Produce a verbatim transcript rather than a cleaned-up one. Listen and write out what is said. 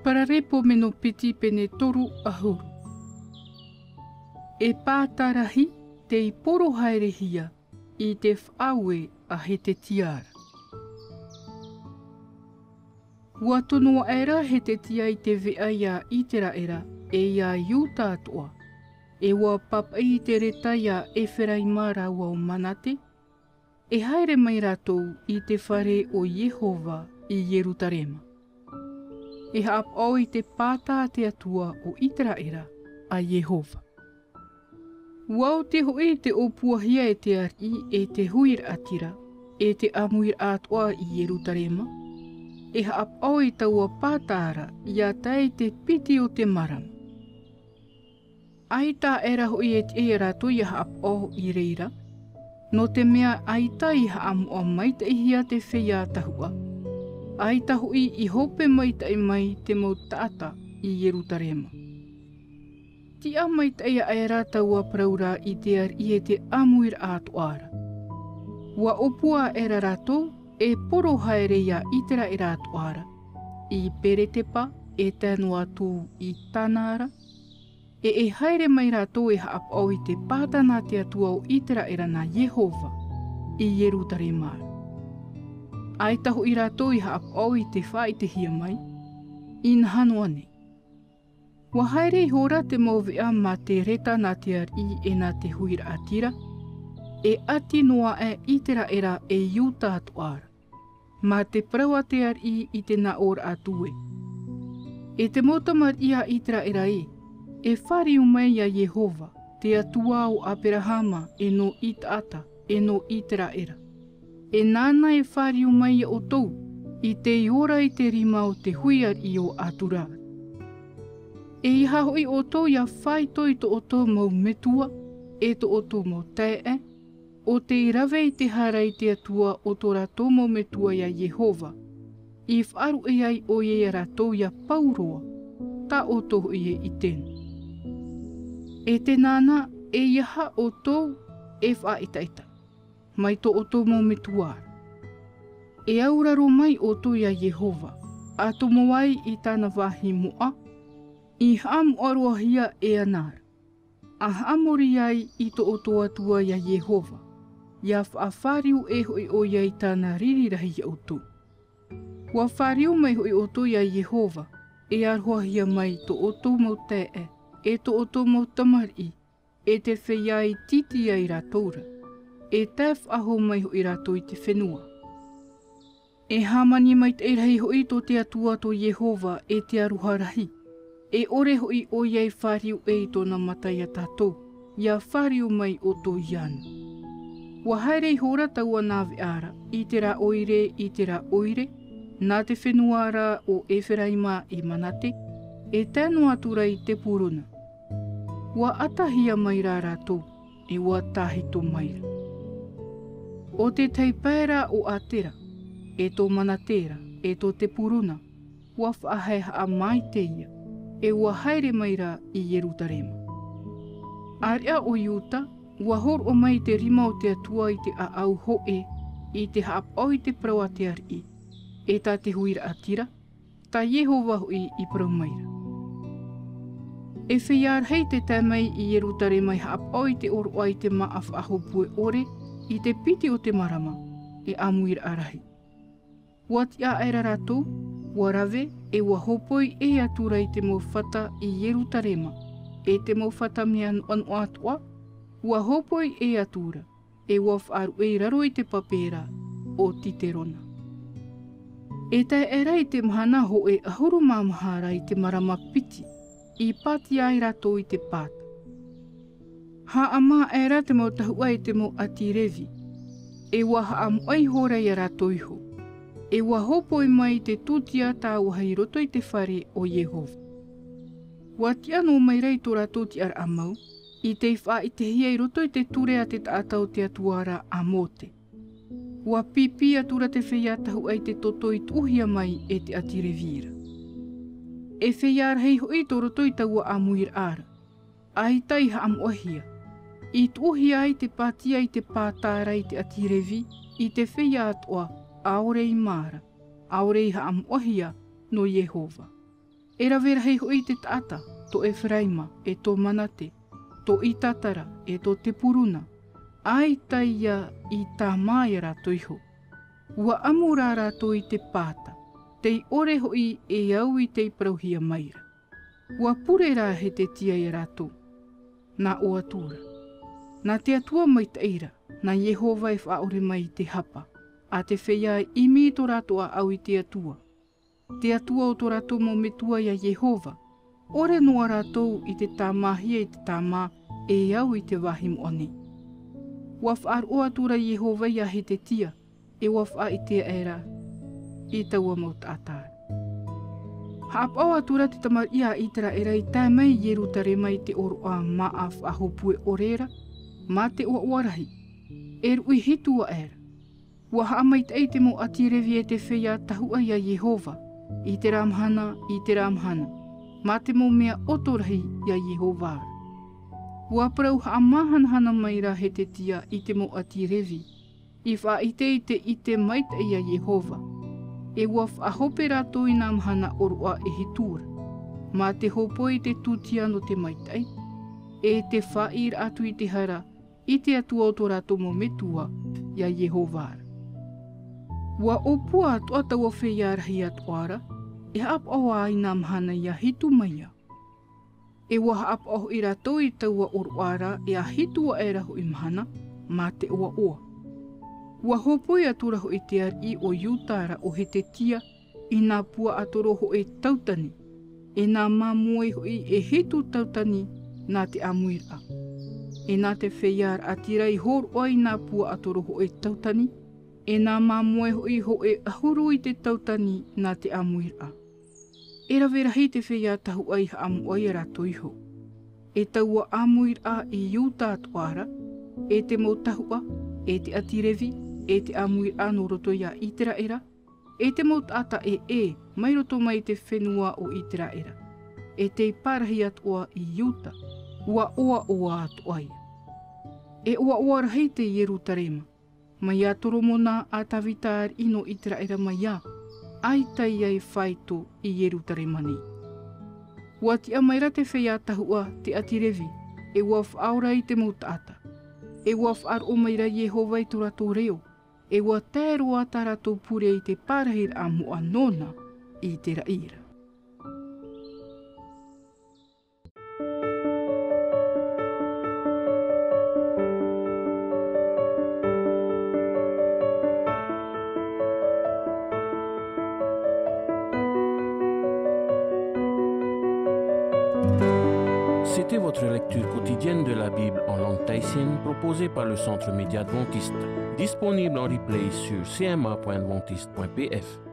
Paraleipomeno piti, pene toru ʻahuru. E pāta rahi tei poro haerehia i te faʻaue a Hetekia ra. ʻUa tono aʻera Hetekia i te veʻa ia Iteraera e ia Iuta atoʻa, e ʻua pāpaʻi i te reta ia Eferaima rāua ʻo Manate, e haere mai rātou i te fare o Iehova i Ierutarema, e haʻapaʻo i te pāta a te Atua o Iteraera, a Iehova. ʻUa oti hoʻi te ʻōpuahia e te ariʻi e te huiraʻatira, e te ʻāmuiraʻa atoʻa i Ierutarema, e haʻapaʻo i taua pāta ra ʻia tae i te piti o te marama. ʻAita aʻera hoʻi e tiʻa ia rātou ʻia haʻapaʻo i reira, nō te mea ʻaita i haʻamoʻa maitaʻihia te feiā tahuʻa, ʻaita hoʻi i hope maitaʻi mai te mau taʻata i Ierutarema. Tiʻa maitaʻi aʻera taua parau ra i te ariʻi e te ʻāmuiraʻa atoʻa ra. ʻUa ʻōpua aʻera rātou e poro haere ia Iteraera atoʻa ra, i Peretepa, e tae noa atu i Tana ra, e e haere mai rātou e haʻapaʻo i te pāta nā te Atua o Iteraera, nā Iehova, i Ierutarema ra. ʻAita hoʻi rātou i haʻapaʻo i te faʻaʻitehia mai, inaha noa nei. ʻUa haere ihora te mau veʻa mā te reta nā te ariʻi e nā te huiraʻatira, e ʻati noa aʻe Iteraera e Iuta atoʻa ra, mā te parau a te ariʻi i te nāʻōraʻa atu ē: E te mau tamariʻi a Iteraera ē, e fāriu mai ia Iehova, te Atua o Aberahama, e nō Itaata, e nō Iteraera. E nāna e fāriu mai ia ʻoutou i tei ora i te rima o te hui ariʻi o Atura. E ʻeiaha hoʻi ʻoutou ʻia faito i tō ʻoutou mau metua, e tō ʻoutou mau taeaʻe, ʻo tei rave i te hara i te Atua o tō rātou mau metua ia Iehova, i faʻaruʻe ai ʻoia ia rātou ʻia pau roa, tā ʻoutou hoʻi e ʻite na. E tē nāna, e ʻeiaha ʻoutou e faʻaʻetaʻeta mai tō ʻoutou mau metua ra. E auraro mai ʻoutou ia Iehova, ʻa tomo ai i tāna vāhi moʻa, i haʻamoʻa roa hia e ana ra, ʻa haʻamori ai i tō ʻoutou Atua ia Iehova, ʻia faʻafāriu ʻē hoʻi ʻoia i tāna riri rahi ia ʻoutou. ʻUa fāriu mai hoʻi ʻoutou ia Iehova, e arohahia mai tō ʻoutou mau taeaʻe, e tō ʻoutou mau tamariʻi, e te feiā i tītī ai rātou ra, e tae faʻahou mai hoʻi rātou i te fenua. E hāmani maitaʻi rahi hoʻi tō te Atua tō Iehova, e te aroha rahi, e ʻore hoʻi ʻoia e fāriu ʻē i tōna mata ia tātou, ʻia fāriu mai ʻoutou iāna. ʻUa haere ihora taua nā veʻa ra i terā ʻoire, i terā ʻoire, nā te fenua ra o Eferaima e Manate, e tae noa atu ra i Tepurona. ʻUa ʻatahia mai rā rātou, e ʻua tāhito mai ra. ʻO te tahi pae ra o Atera, e tō Manate ra, e tō Tepurona, ʻua faʻahaehaʻa maite ia, e ʻua haere mai ra i Ierutarema. ʻĀreʻa ʻo Iuta, ʻua hōroʻa mai i te rima o te Atua i te ʻāʻau hōʻē, i te haʻapaʻo i te parau a te ariʻi, e tā te huiraʻatira, tā Iehova hoʻi i parau mai ra. E feiā rahi tē tae mai i Ierutarema e haʻapaʻo i te ʻōroʻa i te māʻa faʻahōpue ʻore, i te piti o te marama, e ʻāmuiraʻa rahi. ʻUa tiʻa aʻera rātou, ʻua rave, e ʻua hōpoi ʻē atu ra i te mau fata i Ierutarema, e te mau fata mea noʻanoʻa atoʻa, ʻua hōpoi ʻē atu ra, e ʻua faʻaruʻe i raro i te pape ra o Titerona. E tae aʻera i te mahana hōʻē ʻahuru mā maha ra i te marama piti, i pātia ai rātou i te pāta. Haʻamā aʻera te mau tahuʻa e te mau ʻāti Revi, e ʻua haʻamoʻa ihora ia rātou iho, e ʻua hōpoi mai i te tūtia tāuahi i roto i te fare o Iehova. ʻUa tiʻa noa mai ra i tō rātou tiʻaraʻa mau, i tei faʻaʻitehia i roto i te ture a te taʻata o te Atua ra a Mōte. ʻUa pīpī atu ra te feiā tahuʻa i te toto i tuʻuhia mai e te ʻāti Revi ra. E feiā rahi hoʻi tō roto i taua ʻāmuiraʻa ra, ʻaita i haʻamoʻahia, i tuʻuhia ai te pātia i te pāta ra i te ʻāti Revi, i te feiā atoʻa, ʻaore i mā ra, ʻaore i haʻamoʻahia nō Iehova. E rave rahi hoʻi te taʻata, tō Eferaima, e tō Manate, tō Isaakara, e tō Sepuluna, ʻaita ia i tāmā ia rātou iho. ʻUa ʻamu rā rātou i te pāta, tei ʻore hoʻi e au i tei parauhia maira. ʻUa pure rā Hezekia ia rātou, nā ʻō atu ra: Nā te Atua maitaʻi ra, nā Iehova e faʻaʻore mai i te hapa, a te feiā e ʻimi i tō rātou ʻāʻau i te Atua, te Atua o tō rātou mau metua ia Iehova, ʻore noa rātou i te tāmāhia i te tāmā e au i te vāhi moʻa nei. ʻUa faʻaroʻo atu ra Iehova ia Hezekia, e ʻua faʻaʻite aʻera i taua mau taʻata ra. Haʻapaʻo atu ra te tamariʻi a Iseraela i tae mai i Ierusalema i te ʻōroʻa māʻa faʻahōpue ʻore ra, mā te ʻoaʻoa rahi, e ruʻi hitu aʻera. ʻUa haʻamaitaʻi te mau ʻāti Revi e te feiā tahuʻa ia Iehova, i terā mahana, i terā mahana, mā te mau mea ʻoto rahi ia Iehova ra. ʻUa parau haʻamāhanahana mai ra Hezekia i te mau ʻāti Revi, i faʻaʻite i te ʻite maitaʻi ia Iehova. E ʻua faʻahope rātou i nā mahana ʻōroʻa e hitu ra, mā te hōpoi i te tūtia nō te maitaʻi, e te fāʻiraʻa atu i te hara i te Atua o tō rātou mau metua, ia Iehova ra. ʻUa ʻōpua atoʻa taua feiā rahi atoʻa ra, e haʻapaʻo ā i nā mahana ia hitu mai ā. E ʻua haʻapaʻo hoʻi rātou i taua ʻōroʻa ra e ʻa hitu aʻera hoʻi mahana, mā te ʻoaʻoa. ʻUa hōpoi atu ra hoʻi te ariʻi o Iuda ra ʻo Hezekia, i nā puaʻatoro hōʻē tautani, e nā māmoe hoʻi e hitu tautani nā te ʻāmuiraʻa. E nā te feiā raʻatira i hōroʻa i nā puaʻatoro hōʻē tautani, e nā māmoe hoʻi hōʻē ʻahuru i te tautani nā te ʻāmuiraʻa. E rave rahi te feiā tahuʻa i haʻamoʻa ia rātou iho. E taua ʻāmuiraʻa i Iuda atoʻa ra, e te mau tahuʻa, e te ʻāti Revi, e te ʻāmuiraʻa nō roto ia Iseraela, e te mau taʻata ʻē mai roto mai te fenua o Iseraela, e tei parahi atoʻa i Iuda, ʻua ʻoaʻoa atoʻa ia. E ʻoaʻoa rahi te Ierusalema, mai iā Solomona a Davida ariʻi nō Iseraela mai ā, ʻaita ia e faito i Ierusalema nei. ʻUa tiʻa mai ra te feiā tahuʻa, te ʻāti Revi, e ʻua faʻaora i te mau taʻata. E ʻua faʻaroʻo mai ra Iehova i tō rātou reo, e ʻua tae roa tā rātou pure i te parahiraʻa moʻa nōna i te raʻi ra. C'était votre lecture quotidienne de la Bible en langue tahitienne proposée par le Centre Média Adventiste, disponible en replay sur C M A point adventiste point P F.